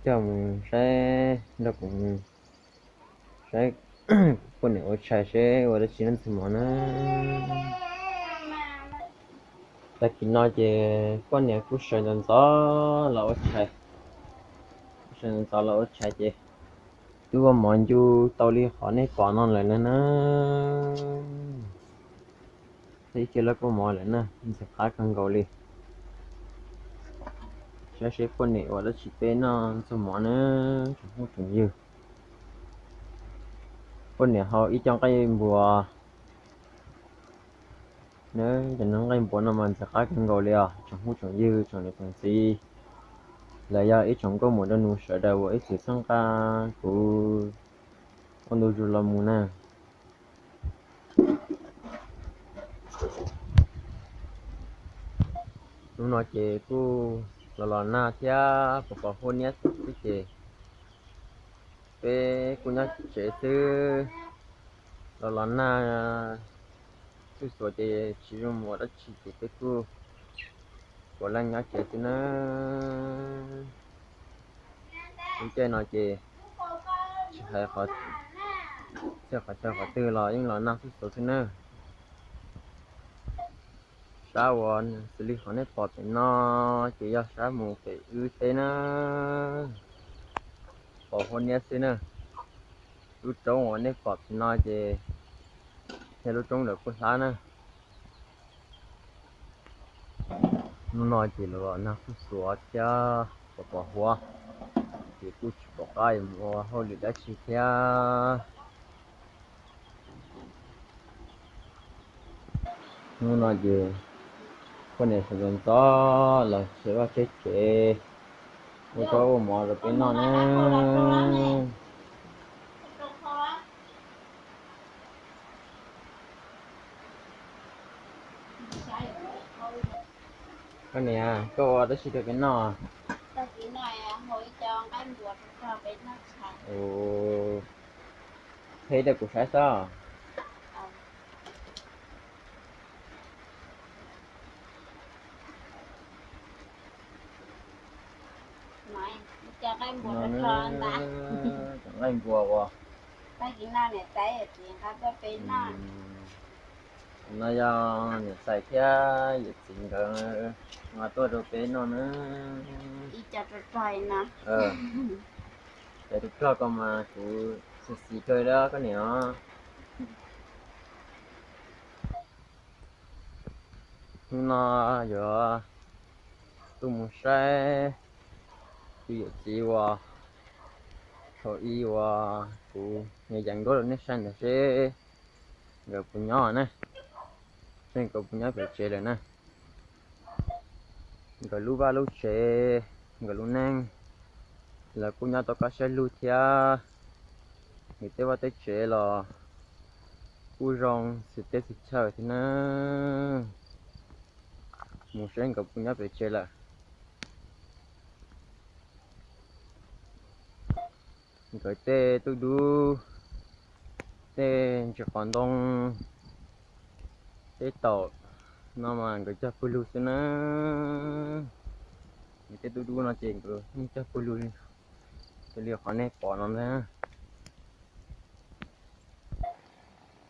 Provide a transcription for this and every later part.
Coj mus saib, nrog kuv mus saib poj niam ua tshais seb ua dab tsi noj ntxuag mov na. Tag kis no ces poj niam kuj sawv ntxov ntxov los ua tshais, sawv ntxov ntxov los ua tshais ces twb ua mov ncu tau li qhov nej pom no lawm na na. Tau ib co lab kua mov lawm na, ntxim qab kawg nkaus li. Saib seb poj niam ua dab tsi peb noj ntxuag mov na, tsoom phooj tsoom ywg. Poj niam hau ib co nqaij npua na, cov nqaij npua no mas ntxim qab kawg nkaus li os tsoom phooj tsoom ywg, tsoom niam tsoom txiv, los yog ib tsoom nkauj muam nraug nus sawv daws uas ib txwm txhawb nqa kuv ua ntu zus los mus na. Hnub no ces kuj los los nag thiab pos pos huab niab xwb ces peb kuj nyob tsev xwb. Los los nag xuj xuav ces tsis zoo mus ua dab tsi ces peb kuj puav leej nyob tsev xwb na. Lub caij no ces tsis hais qhov, txhia qhov chaw qhov twg los yeej los nag xuj xuav xwb na. Sab uas xws li qhov nej pom pem no ces yog sab mus pem wb teb na, pos huab niab xwb na. Lub roob uas nej pom pem no ces yog lub roob ntawm Pub Hlab na. Hnub no ces los nag xuj xuav thiab pos pos huab, ces kuj tsis pom qab yuav mus ua hauj lwm dab tsi thiab. Hnub no ces poj niam sawv ntxov ntxov los saib vaj saib tsev, ua zaub ua mov rau peb noj na. Koj niam, koj ua dab tsi rau peb noj? Ua, qheb rau kuv saib xwb. Cov nqaij npua uas, no yog niam tais thiab yawm txiv nkawd nqa tuaj rau peb noj na. Cov rog rog ko mas kuv xis xis kawg li koj niam os. Hnub no yuav tuaj mus saib tus yawm txiv uas thaum ub uas kuv niaj yees nruab rau nej saib ntawd seb nkawd puas nyob na, seb nkawd puas nyob pem tsev lawm na. Nkawd lub vaj lub tsev, nkawd lub neej los kuj nyob tau kaj siab lug thiab. Nkawd tej vaj tej tsev los kuj zoo xwm teb xwm chaw thiab na. Mus saib nkawd puas nyob pem tsev lawm. Nkawd tej tub dub, tej ntsis qos ntoo, tej taum no mas nkawd cog pawg lug xwb na. Nkawd tej tub dub no ces nkawd yeej cog pawg lug li qhov nej pom no ntag.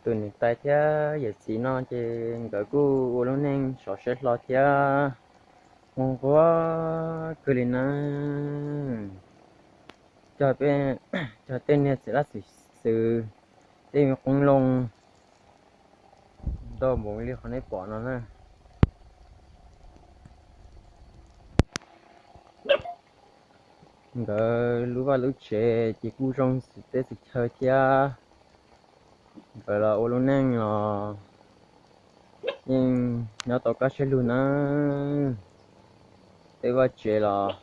Tus niam tais thiab yawm txiv no ces nkawd kuj ua lub neej sov siab hlo thiab nquag nquag kawg li na. Cog, cog tej niag txiv laj txiv xwm, tej me qoob loo ntau npaum li qhov nej pom no na. Nkawd lub vaj lub tsev ces kuj zoo xwm teb xwm chaw thiab. Nkawd los ua lub neej los yeej nyob tau kaj siab lug na. Tej vaj tsev los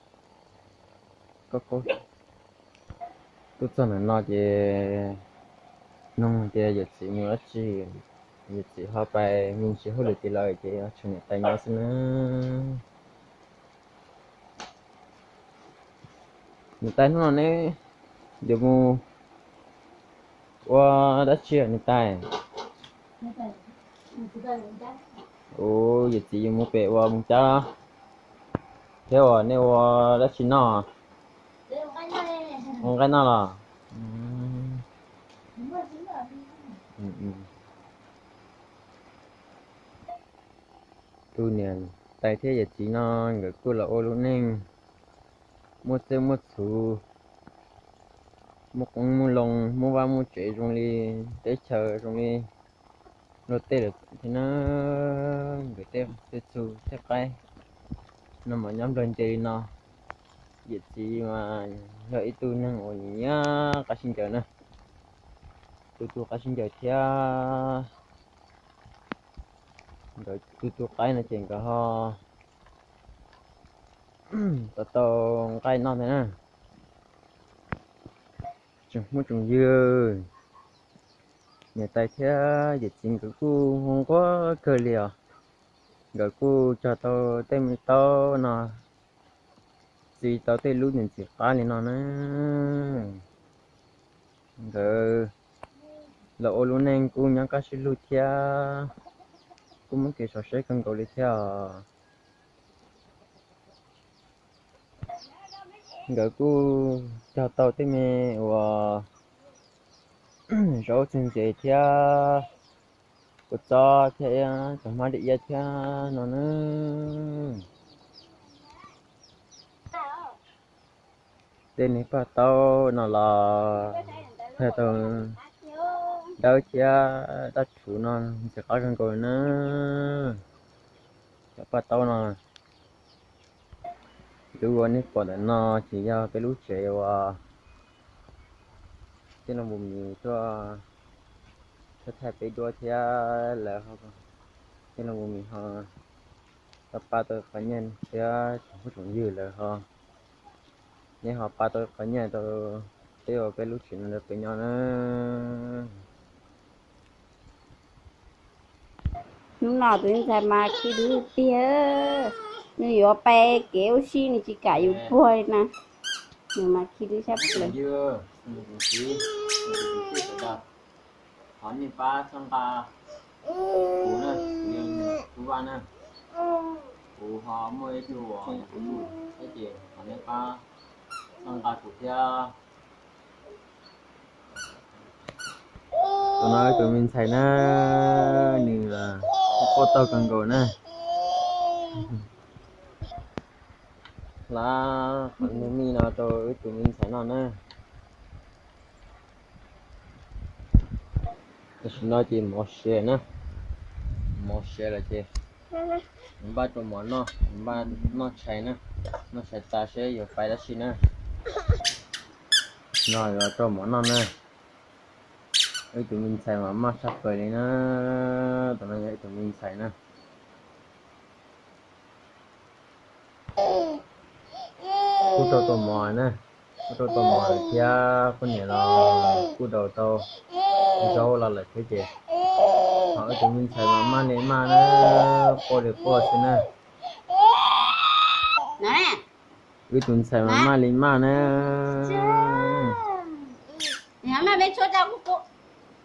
koj, koj tuaj txog ntawm no ces nug tias yawm txiv mus dab tsi, yawm txiv ho pais me ntsis hauj lwm tim lawm ces tshuav niam tais nyob xwb na. Niam tais, hnub no neb yuav mus ua dab tsi niam tais? Ua, yawm txiv yuav mus pem ua mus cab thiab. Ua, nej ua dab tsi noj? Ua nqaij noj los? Tus niam tais thiab yawm txiv no nkawd kuj los ua lub neej muaj txuj muaj txhuv, muaj qoob muaj loo, muaj vaj muaj tsev zoo li teb chaws zoo li luag tej lawm thiab na. Nkawd tej txhu tej qaib no mas nyob nplawg nce li no. Yawm txiv mas yog ib tug neeg uas nyiam nyiam qaib sib ncaws na, tu tu qaib sib ncaws thiab. Nkawd tu tu qaib no ces nkawd ho tau tau nqaij noj thiab na. Tsoom phooj tsoom ywg, niam tais thiab yawm txiv nkawd kuj nquag kawg li os. Nkawd kuj cog tau tej me taub no, txi tau tej lub ntxim qab li no na. Nkawd los ua lub neej kuj nyob kaj siab lug thiab, kuj muaj kev sov siab kawg nkaus li thiab os. Nkawd kuj cog tau tej me uas zaub txwg ntses thiab kua txob thiab cov hmab dej iab thiab no na. Tej niag paj taub no los yog tau dawb thiab daj rhuv no ntxim qab kawg nkaus na. Cov paj taub no, lub uas nej pom ntawm no ces yog peb lub tsev uas tij laug Npus Mis tuaj thaij peb duab thiab lawv, tij laug Npus Mis ho tau pab tau qhov nyiaj thiab tsoom phooj tsoom ywg lawv ho, nej ho pab tau qhov nyiaj rau peb ua peb lub tsev no rau peb nyob na. Hnub no tus ntxhais mas khib dub tiag, nws yuav pais kev ua si nws tsis kam yus puag li na. Nws mas khib dub sab plaws. Thov nej pab txhawb nqa kuv na, kuv yog Tub Vaj na. Kuv ho muaj ib tug uas yog kuv tub thiab ces thov nej pab txhawb nqa kuv thiab. Tus no tus me ntxhais na, nws quaj taug kawg nkaus na. Hla qhov me mij no rau wb tus me ntxhais noj na. Tam sim no ces mov siav na, mov siav lawm ces npaj rau mov noj, npaj noj tshais na, noj tshais tas seb yuav pais dab tsi na. No yuav rau mov noj na. Wb tus me ntxhais mas maj tshaj plaws li na, tus no yog wb tus me ntxhais na. Kuj rau tau mov na, kuj rau tau mov lawm thiab, poj niam los kuj rau tau zaub los lawm thiab ces, ho wb tus me ntxhais mas maj li maj na, quaj li quaj xwb na. Wb tus ntxhais mas maj li maj na.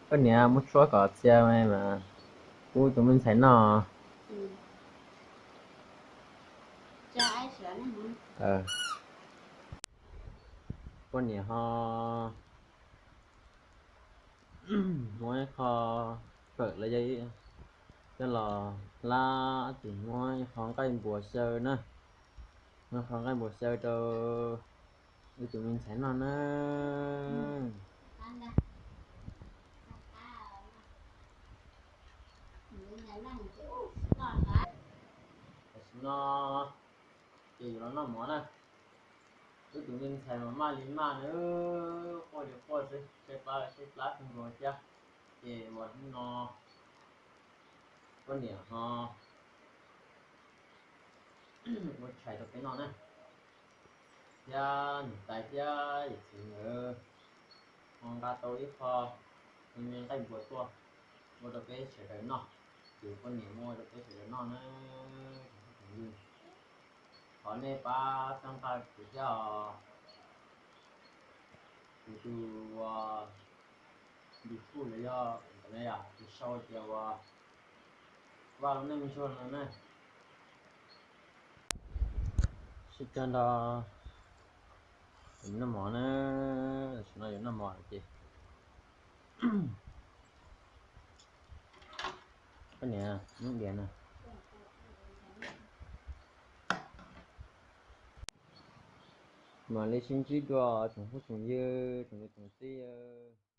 Poj niam muab tshuab kom txia mas, kuv tus me ntxhais noj. Poj niam ho muab ib qho fawm los yog coj los hlab, ces muab ib qho nqaij npua xyaw na, muab ib qho nqaij npua xyaw rau wb tus me ntxhais noj na. Tam sim no ces yuav los noj mov na. Wb tus me ntxhais mas maj li maj na, quaj li quaj xwb, tshaib plab tshaib plab kawg nkaus thiab. Ces uas hnub no poj niam ho ua tshais rau peb noj na, thiab niam tais thiab yawm txiv nkawd ho nqa tau ib qho me me nqaij npua tuaj ua rau peb sawv daws noj, ces poj niam muab ua rau peb sawv daws noj na. Thov nej pab txhawb nqa kuv thiab os. Kuv tus uas YouTube los yog tus sau tias uas Vaj Lub Neej Ntsuag no na. Sib cog nrog Noj mov na, tam sim no yuav noj mov lawm ces. Koj niam, nub diav na. Mam li sib ntsib dua tsoom phooj tsoom ywg, tsoom niam tsoom txiv.